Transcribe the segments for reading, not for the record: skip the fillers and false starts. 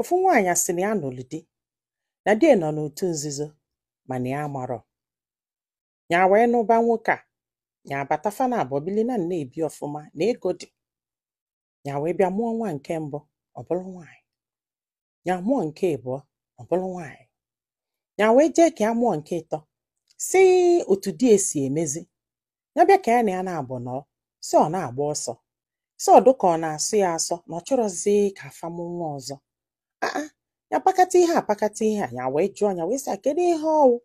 Ofu nwaanyị sị na ya nụrụ di, na di nọ n'otu nzuzo, mana ya amarọ. Ya wee nụba nwoke a, ya abata fa na abụọ bili na na-ebi ọfụma na ego dị. Ya wee bịa mụọ nwa nke mbụ, ọ bụrụ nwaanyị. Ya mụọ nke ịbụọ, ọ bụrụ nwaanyị. Ya wee jee ka ya mụọ nke ịtọ, si otu di esi emezi. Ya bịa ka ya na ya na-abụ nọrọ, si ọ na-agba ọsọ, si ọdụ ka ọ na-asụ ya asọ, na ọ chọrọzi ka afa mụ nwa ọzọ. Aa, ya pakata ihe a, pakata ihe a, ya wee jụọ ya, wee sị ya kedu ihe ọwụ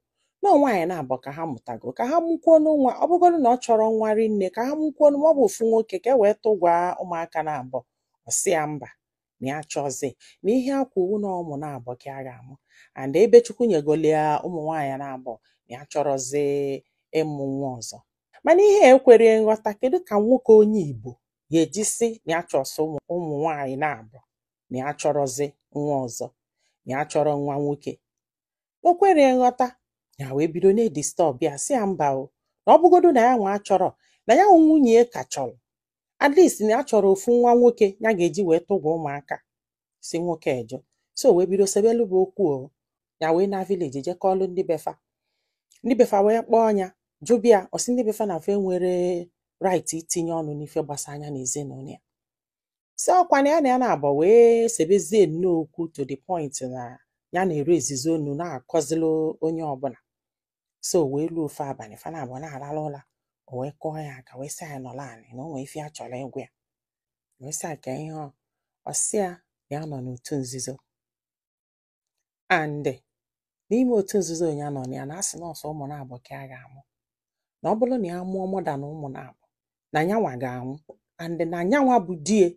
na nwaanyị na-abụ ka ha mụtago, ka ha mụkwuo nwa, ọ bụgoro na ọ chọrọ nwa rinne, ka ha mụkwuo, ma ọ bụ ofu nwoke ka e wee tụgwa ụmụaka na-abụ. Ọ sị ya mba, na ya chọzi na ihe akwụwu na ụmụ na-abụ ka a ga-amụ, and ebe Chukwu nyegoli ya ụmụ nwaanyị na-abụ, na ya chọrọzi ịmụ nwa ọzọ. Mana ihe a ekwere nghọta, kedu ka nwoke onye Igbo ga-eji sị na ya chọsọ ụmụ nwaanyị na-abụ, na ya chọrọzi nwa ọzọ, na ya chọrọ nwa nwoke? O kwere nghọta. Ya wee bido na-edisturb ya, sị ya mba o, na ọ bụgodo na ya nwa achọrọ, na ya nwunye ka chọrọ, at least na ya chọrọ ofu nwa nwoke ya ga-eji wee tụgwa ụmụaka. Si nwoke ejo so wee bido sebelu bụ okwu o. Ya wee na village jekọọlụ ndị befa, ndị befa wee kpọọ ya, jụbịa. Ọsị ndị befa na fe nwere right itinye ọnụ n'ife gbasara anya na ezinụlọ ya. Si ọkwa na ya na ya na-abọ wee sebezie nnọọ okwu to the point na ya na-eru ezizi onu na-akọzilụ onye ọbụla. So wee luo ofe abalị, fa na-abụ na-arara ụla, o wee kụọ ya aka, wee sị ya nọrọ anị, na o nwee ife ya chọrọ ịgwa ya. Wee sị ya ka ihe ọ. Ọ sị ya na ya nọ n'otu nzuzo, and n'ime otu nzuzo ya nọ na ya, na asị nọọsụ ụmụ na-abụ ka a ga-amụ, na ọ bụrụ na ya mụọ more than ụmụ na-abụ, na nyanwa ga-anwụ, and na nyanwa bụ die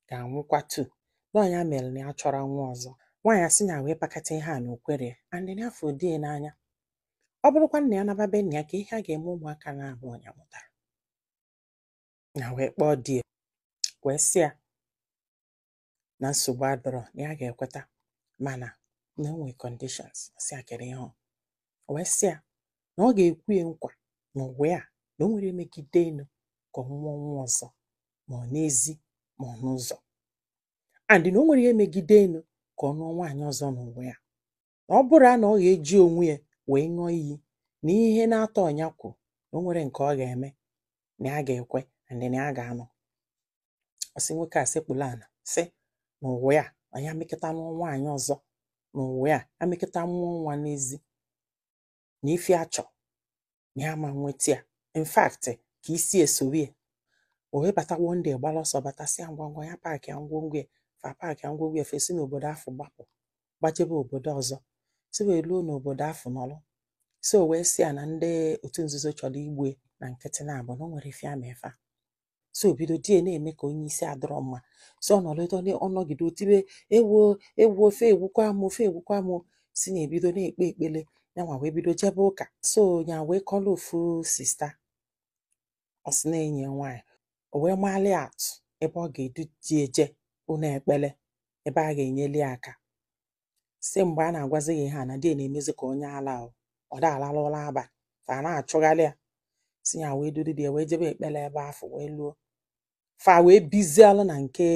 ga-anwụkwa too, na ọ ya mere na ya chọrọ nwa ọzọ. Nwaanyị asị ya wee pakata ihe a na okwere ya, and na afọ die n'anya, ọ bụrụkwa na ya naba be nna ya, ka ihe a ga-eme ụmụaka na-abụ ya mụtara. Ya wee kpọọ di ya, wee sị ya na nsogbu adọrọ, na ya ga-ekweta, mana na o nwee conditions. Ọ sị ya kedu ihe ọ. O wee sị ya na ọ ga-ekwu ya nkwa n'ụwa ya na o nwere megide enu ka ọ mụọ nwa ọzọ, ma ọ n'ezi ma ọ n'ụzọ, and na o nwere ihe megide enu ka ọ nụọ nwaanyị ọzọ n'ụwa ya, na ọ bụrụ na ọ ga-eji onwe ya wee ṅụọ iyi na ihe na-atọ ọnya kwu, na o nwere nke ọ ga-eme, na ya ga-ekwe and na ya ga-anọ. Ọ sị nwoke a sekpulu ala, sị n'ụwa ya na ya mekịta nụọ nwaanyị ọzọ n'ụwa ya, amekịta mụọ nwa n'ezi, na ife achọ na ya ma nweta ya, in fact ka isi esowe ya. O wee bata one day, gbara ọsọ batasịa ngwa ngwa, ya pack ya ngwongwo ya, fa pack ya ngwongwo ya, fesi n'obodo afọ gbapụ gbajebe obodo ọzọ. Si wee luo n'obodo afọ nọrọ, so o wee sị ya na ndị otu nzuzo chọrọ igbu ya na nkịtị na-abụ, na o nwere ife ama efe a. So bido die na-eme ka onye isi adọrọ mma, so ọ nọrọ ọ nọgide otibe ewo ewo, ofe egwukwa m, ofe egwukwa m. Si na ebido na-ekpe ekpele, yanwa wee bido jebe ụka. So ya wee kọlụ ofu sister, ọ sị na enyi ya nwaanyị, o wee malị atụ ebe ọ ga-edu di eje ụlọ ekpele, ebe a ga-enyeli ya aka. Si mgbe a na-agwazi ya ihe a, na di na-emezi ka onye ala o, ọ da alalụ ụla abalị, fa na-achụgharị ya. Si ya wee duru di ya wee jebe ekpele ebe afọ, wee luo, fa wee bizialụ na nke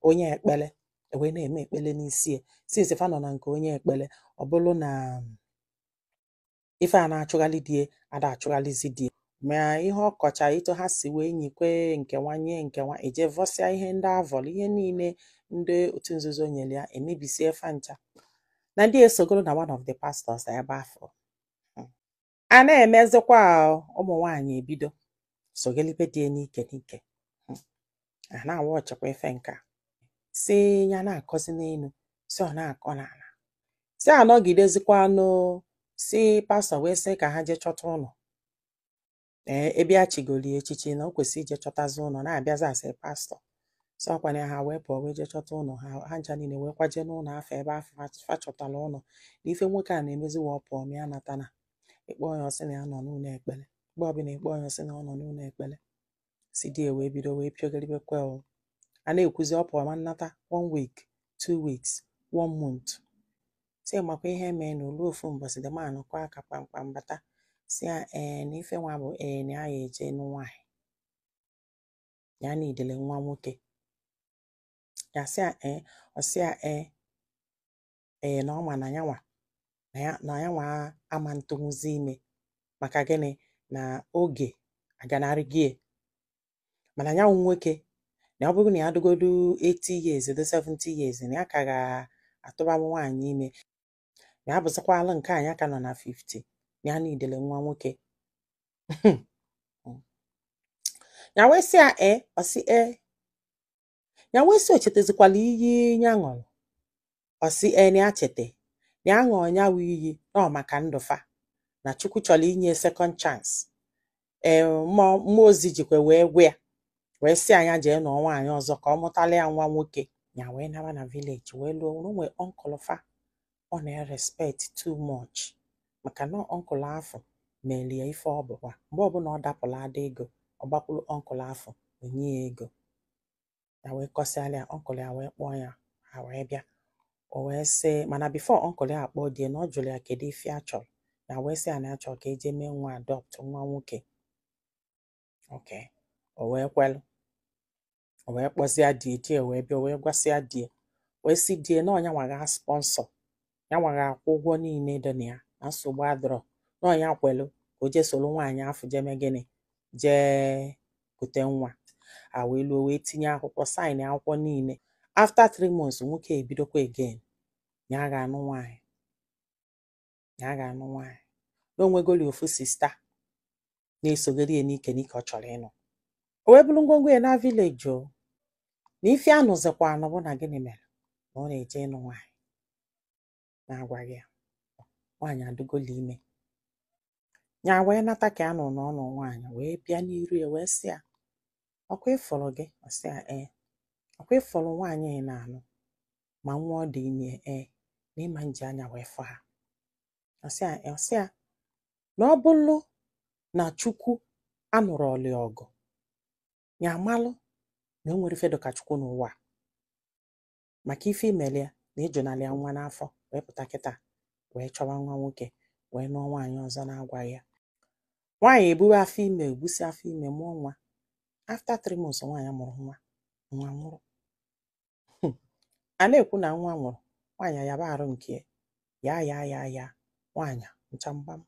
onye ekpele, wee na-eme ekpele n'isi ya. Since fa nọ na nke onye ekpele, ọ bụrụ na ife a na-achụghalị die ada achụghalịzi die, ma ihe ọ kọcha etu ha si wee nyikwe nke nwa nye nke nwa, eje vọsịa ihe ndị avọrọ, ihe niile ndị otu nzuzo nyere ya, emebisie fa ncha. Na ndị esogoro na one of the pastors ebe afọ a na-emezikwa, ụmụ nwaanyị ebido sogelibe die n'ike n'ike, a na-awa ọchịkwa ife nke a, si ya na-akọzi n'elu, si ọ na-akọ n'ala, si anọgidezikwanụ. Si pastọ wee sị ka ha jee chọta ụlọ, ee, ebe a chigoli echichi na o kwesịrị ije chọtazi ụlọ, na-abịazi asị pastọ. So ọkwana ha wee pụọ wee jee chọta ụlọ ha, ha ncha niile wee kwaje n'ụlọ afọ ebe afọ fa chọtara ụlọ. Na ife nwoke a na-emezi, wee ọ pụọ ma ya nata, na ịkpọ ya, ọsị na ya nọ n'ụlọ ekpere. Mgbe ọbụla ịkpọ ya, ọsị na ọ nọ n'ụlọ ekpere. Si di ya wee bido wee pịọgịrịbekwe o, a na-ekwuzi, ọ pụọ ma nnata, one week, 2 weeks, one month. Si makwa ihe mee na olu ofu mbọsị, the man kụọ aka kpamkpam bata, si ya ee, na ife nwa bụ ee, na ya ya eje nụ nwaanyị, ya nidele nwa nwoke. Ya sị ya ee, ọ sị ya ee. Ee, na ọ ma na yanwa na yanwa ama ntụnwuzi ime maka gịnị na oge aganarị gị. Mana ya wụ nwoke, na ọ bụrụ na ya adịgodu 80 years do 70 years, na ya ka ga-atụbanwu nwaanyị ime, na ya bụzikwalụ nke a ya ka nọ na 50, na ya nidele nwa nwoke. Ya wee sị ya ee. Ọ sị ee. Ya wee sị o chetazikwala iyi ya ṅụrụ. Ọ sị ee, na ya chete na ya ṅụọ ya wụ iyi na ọ maka ndụ fa, na Chukwu chọrọ inye second chance. Ee, mmụọ ozi jikwa wee gwa ya, wee sị anya jee nụọ nwaanyị ọzọ ka ọ mụtala ya nwa nwoke. Ya wee naba na village, wee lụọ. O nwee uncle fa ọ na-respect too much, maka na uncle afọ melie ife ọ bụkwa mgbe ọbụla ọ dapụrụ ada ego, ọ gbakwuru uncle afọ onye ya ego. Ya wee kọsịala ya uncle ya, wee kpọọ ya, ha wee bịa. O wee sị, mana before uncle ya akpọ die, na ọ jụrụ ya kedu ife a chọrọ. Ya wee sị ya na ya chọrọ ka eje mee nwa adopt, nwa nwoke. Okay, o wee kwelụ. O wee kpọzie die, die wee bịa. O wee gwasịa die, wee sị die na ọnya nwa ga sponsor ya, nwa ga-akwụ ụgwọ niile dị na ya, na nsogbu adọrọ, na ọnya kwelụ ka o jee soro nwaanyị afọ jee mee gịnị, jee kute nwa. A wee luo, wee tinye akwụkwọ, sign akwụkwọ niile. After 3 months, nwoke ebidokwa again, ya ga-anụ nwaanyị, ya ga-anụ nwaanyị, na onwegoli ofu sister na-esogori ya n'ike n'ike, ọ chọrọ ịnụ. O wee bụrụ ngwongwo ya na village o, na ife anụzikwa anụ bụ na gịnị mere na ọ na-eje ịnụ nwaanyị na-agwaghị ya. Nwaanyị adịgoli ime. Ya wee nata ka a nọ n'ọnụ nwaanyị, wee bịa n'iru ya, wee sị ya, ọkwa ịfụrụ gị? Ọ sị ya ee. Ọkwa ịfụrụ nwaanyị ị na-anụ ma nwa ọ dị ime? Ee. Na ịma nji anya wee fụ ha? Ọ sị ya ee. Ọ sị ya na ọ bụrụ na Chukwu anụrụ ọlị ọgụ, ya amalụ na o nwere ife dịka Chukwu n'ụwa a, maka ife imeli ya na ịjụnalị ya nwa n'afọ, wee pụta kịta wee chọwa nwa nwoke, wee nụọ nwaanyị ọzọ na-agwaghị ya. Nwaanyị ebuwe afọ ime, ebusi afọ ime, mụọ nwa. After 3 months, nwaanyị mụrụ nwa, nwa nwụrụ. A na-ekwu na nwa nwụrụ, nwaanyị yaba arụ nke ya ya ya ya nwaanyị nchamgbam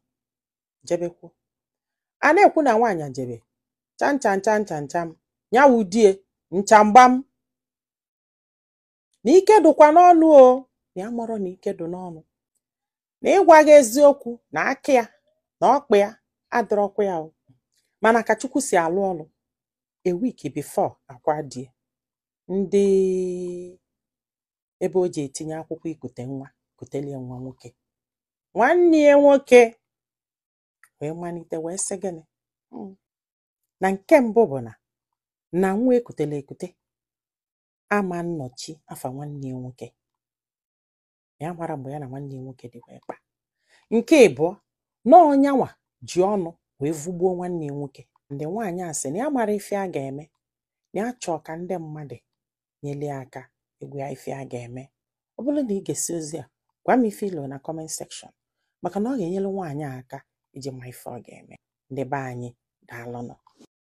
jebekwu. A na-ekwu na nwaanyị jebe cham cham cham cham cham, ya wụ die nchamgbam, na ike dụkwa n'ọnụ o, na ya marọ na ike dị n'ọnụ, na ịgwa gị eziokwu, na aka ya na ọkpa ya adịrọkwa ya o. Mana ka Chukwu si alụ ọlụ, a week before akwa die, ndị ebe o ji etinye akwụkwọ ikute nwa kutelie nwa nwoke. Nwanne ya nwoke wee malite wee sị gịnị? Na nke mbụ bụ na nwa ekutele ekute ama nnọchi afa nwanne ya nwoke. Ya mara mgbe ya na nwanne ya nwoke dị wee kpa. Nke ịbụọ, na ọnyanwa ji ọnụ wee vugbuo nwanne ya nwoke. Ndị nwaanyị a sị na ya mara ife a ga-eme, na ya chọọ ka ndị mmadụ nyere ya aka ịgwa ya ife a ga-eme. Ọ bụrụ na ị ga-esi ozi a, gwa m ife ilo na comment section, maka na ọ ga-enyere nwaanyị a aka iji ma ife ọ ga-eme. Ndị be anyị, daalụnụ.